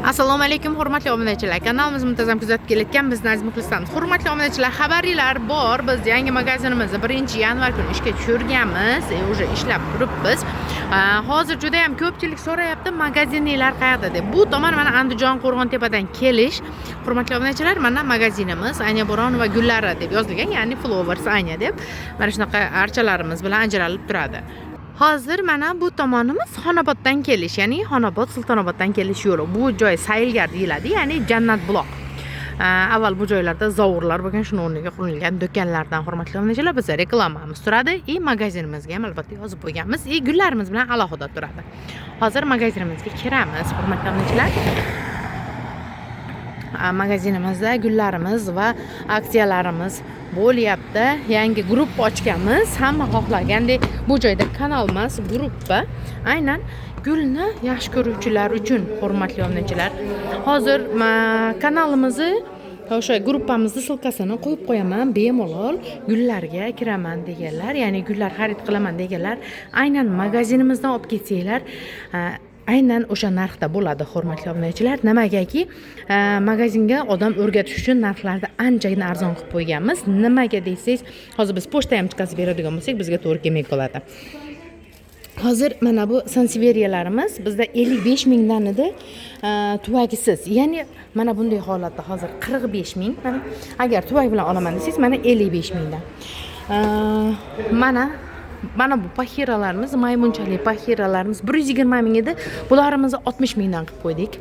Assalomu alaykum, hurmatli obunachilar. Kanalimizni muntazam kuzatib kelayotgan bizni aziz muxlislarimiz. Hurmatli obunachilar, xabaringlar bor. Biz yangi magazinimizni 1-yanvar kuni ishga tushirganmiz. Уже ishlab turibmiz. Hozir juda ham ko'pchilik so'rayapti, magazininglar qayerda deb. Bu tomon mana Andijon Qo'rg'ontepadan kelish. Hurmatli obunachilar, mana magazinimiz Anya Bo'ronova gullari deb yozilgan, ya'ni Flowers Anya deb. Mana shunaqa archalarimiz bilan ajralib turadi. Hozir mana bu tomonimiz Xonoboddan kelish, ya'ni Xonobod, Sultonoboddan kelish yo'li. Bu joy Saylgar deyiladi, ya'ni Jannat buloq. Avval bu joylarda zovurlar bo'lgan, shuni o'rniga qurilgan do'konlardan, hurmatli obunachilar, biz reklamamiz turadi и magazinimizga ham albatta yozib qo'yganmiz и gullarimiz bilan alohida turadi. Hozir magazinimizga kiramiz, hurmatli obunachilar. Magazinimizda gullarimiz va aksiyalarimiz bo'lyapti. Yangi gruppa ochganmiz. Hamma xohlagandek bu joyda kanal emas, gruppa. Aynan gulni yaxshi ko'ruvchilar uchun, hurmatli obunachilar. Hozir kanalimizni, o'sha gruppamizni ссылка sini qo'yib qo'yaman. Bemalol gullarga kiraman deganlar, ya'ni gullar xarid qilaman deganlar, aynan magazinimizdan olib ketsanglar, aynan o'sha narxda bo'ladi, hurmatli obunachilar. Nimagaki, magazinga odam o'rgatish uchun narxlarni anchagina arzon qilib qo'yganmiz. Nimaga desangiz, hozir biz pochta ham chiqazib beradigan bo'lsak, bizga to'g'ri kelmay qoladi. Hozir mana bu sanseveriyalarimiz bizda 55 mingdan edi, tuvagisiz. Ya'ni mana bunday holatda hozir 45 ming. Mana agar tuvak bilan olaman desangiz, mana 55 mingdan. Mana bu paxiralarimiz, maymunchali paxiralarimiz 120 ming edi. Bularimizni 60 mingdan qilib qo'ydik.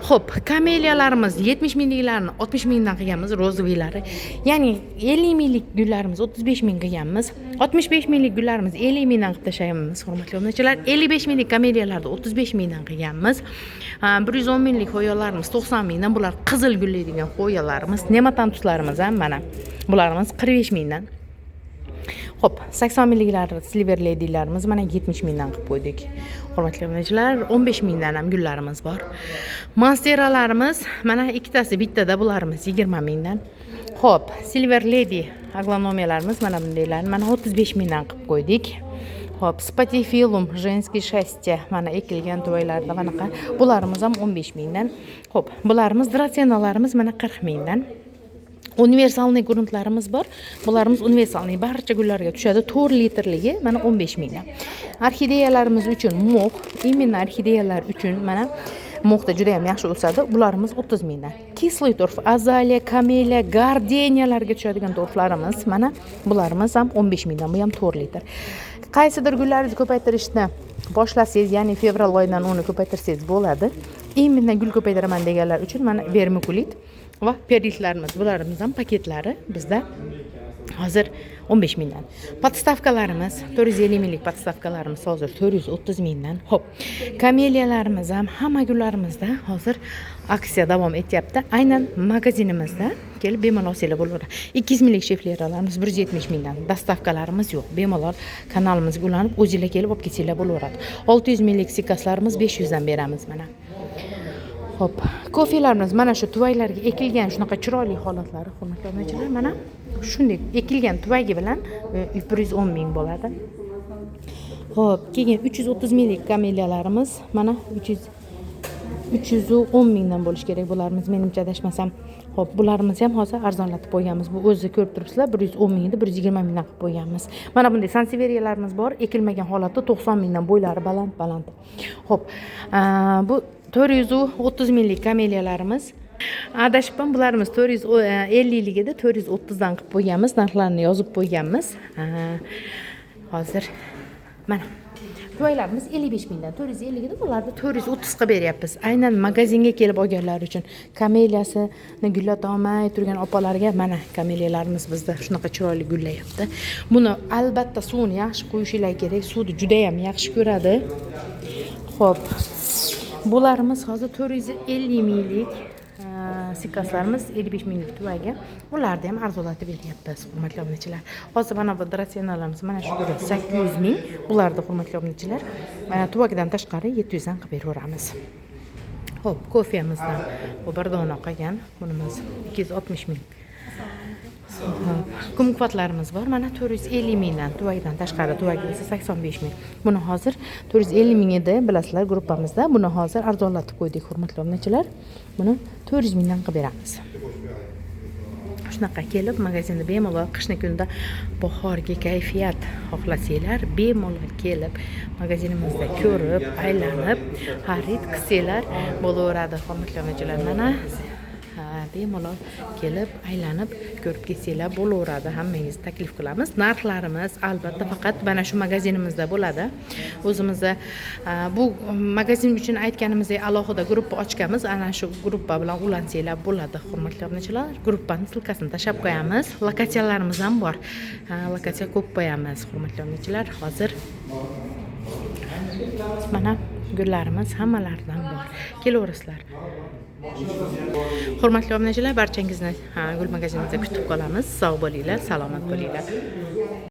Xo'p, kameliyalarimiz 70 mingliklarni 60 mingdan qilganmiz, розовый lari. Ya'ni 50 minglik gullarimiz 35 ming qilganmiz. 65 minglik gullarimiz 50 mingdan qilib tashlaganmiz, hurmatli obunachilar. 55 minglik kameliyalarni 35 mingdan qilganmiz. 110 minglik hoyalarimiz 90 mingdan. Bular qizil gullaydigan hoyalarimiz. Nematantuslarimiz ham mana. Bularimiz 45 mingdan. Xo'p, 80 mingliklar Silver Lady'larimiz mana 70 mingdan qilib qo'ydik. Hurmatli obunachilar, 15 mingdan ham gullarimiz bor. Monsteralarimiz mana ikkitasi bittada, bularimiz 20 mingdan. Xo'p, Silver Lady aglaonemalarimiz mana bundaylar, mana 35 mingdan qilib qo'ydik. Xo'p, Spathiphyllum женский счастье mana ekilgan tuvaklarda manaqa bularimiz ham 15 mingdan. Xo'p, bularimiz dratsenalarimiz mana 40 mingdan. Универсальный gruntlarimiz bor. Bularimiz универсальный, barcha gullarga tushadi. 4 litrligi mana 15 mingdan. Orxideyalarimiz uchun мох, именно orxideyalar uchun mana мох da juda ham yaxshi o'sadi. Bularimiz 30 mingdan. Кислый торф, azaliya, kameliya, gardeniyalarga tushadigan торф larimiz mana bularimiz ham 15 mingdan. Bu ham 4 litr. Qaysidir gullarni ko'paytirishni boshlasangiz, ya'ni fevral oyidan uni ko'paytirsangiz bo'ladi. Именно gul ko'paytiraman deganlar uchun mana vermikulit va perlitlarimiz, bularimiz ham paketlari bizda hozir 15 mingdan. Подставка larimiz 450 minglik подставка larimiz hozir 430 mingdan. Xo'p, kameliyalarimiz ham, hamma gullarimizda hozir aksiya davom etyapti. Aynan magazinimizda kelib bemalol olsanglar bo'laveradi. 200 minglik shefleralarimiz 170 mingdan. Доставка larimiz yo'q. Bemalol kanalimizga ulanib, o'zinglar kelib olib ketsanglar bo'laveradi. 600 minglik sikaslarimiz 500 dan beramiz mana. Xo'p, kofelarimiz mana shu tuvaklarga ekilgan shunaqa chiroyli holatlari, hurmatli obunachilar, mana shunday ekilgan tuvagi bilan 110 ming bo'ladi. Xo'p, keyin 330 minglik kameliyalarimiz mana 310 mingdan bo'lishi kerak bularimiz, menimcha, adashmasam. Xo'p, bularimizni ham hozir arzonlatib qo'yganmiz. Bu o'zi ko'rib turibsizlar, 110 ming edi, 120 mingdan qilib qo'yganmiz. Mana bunday sanseveriyalarimiz bor, ekilmagan holatda 90 mingdan, bo'ylari baland baland. Xo'p, bu 430 minglik kameliyalarimiz. Adashibman, bularimiz 450 lik edi, 430 dan qilib qo'yganmiz, narxlarini yozib qo'yganmiz. Hozir mana tuvaklarimiz 55 mingdan, 450 edi, bularni 430 qilib beryapmiz. Aynan magazinga kelib olganlar uchun, kameliyasini gullata olmay turgan opalarga mana kameliyalarimiz bizda shunaqa chiroyli gullayapti. Buni albatta suvini yaxshi quyishinglar kerak, suvni juda ham yaxshi ko'radi. Xo'p, bularimiz hozir 450 minglik sikaslarimiz, 55 minglik tuvagi. Ularni ham arzonlatib beryapmiz, hurmatli obunachilar. Hozir mana bu dratsenalarimiz mana shu turi 800 ming. Bularni, hurmatli obunachilar, tuvagidan tashqari 700 dan qilib beraveramiz. Xo'p, kofemizdan bu bir dona qolgan. Bunimiz 260 ming. Hop, kumkvatlarimiz bor, mana, 450 mingdan. Tuvakdan tashqari, tuvak esa 85 ming. Buni hozir 450 ming edi, bilasizlar, gruppamizda. Buni hozir arzonlatib qo'ydik, hurmatli obunachilar. Buni 400 mingdan qilib beramiz. Shunaqa kelib magazinda bemalol qishni kunida bahorgi kayfiyat xohlasanglar, bemalol kelib magazinimizda ko'rib, aylanib, xarid qilsanglar bo'laveradi, hurmatli obunachilar. Mana, ha, bemalol kelib, aylanib, ko'rib ketsanglar bo'laveradi. Hammangizni taklif qilamiz. Narxlarimiz albatta faqat mana shu magazinimizda bo'ladi. O'zimizda bu magazin uchun, aytganimizdek, alohida gruppa ochganmiz. Ana shu gruppa bilan ulansanglar bo'ladi, hurmatli obunachilar. Gruppani ссылка sini tashlab qo'yamiz. Lokatsiyalarimiz ham bor. Ha, lokatsiya ko'p qo'yamiz, hurmatli obunachilar. Hozir mana gullarimiz hammalaridan bor, kelaverasizlar. Hurmatli obunachilar, barchangizni, ha, gul magazinimizda kutib qolamiz. Sog' bo'linglar, salomat bo'linglar.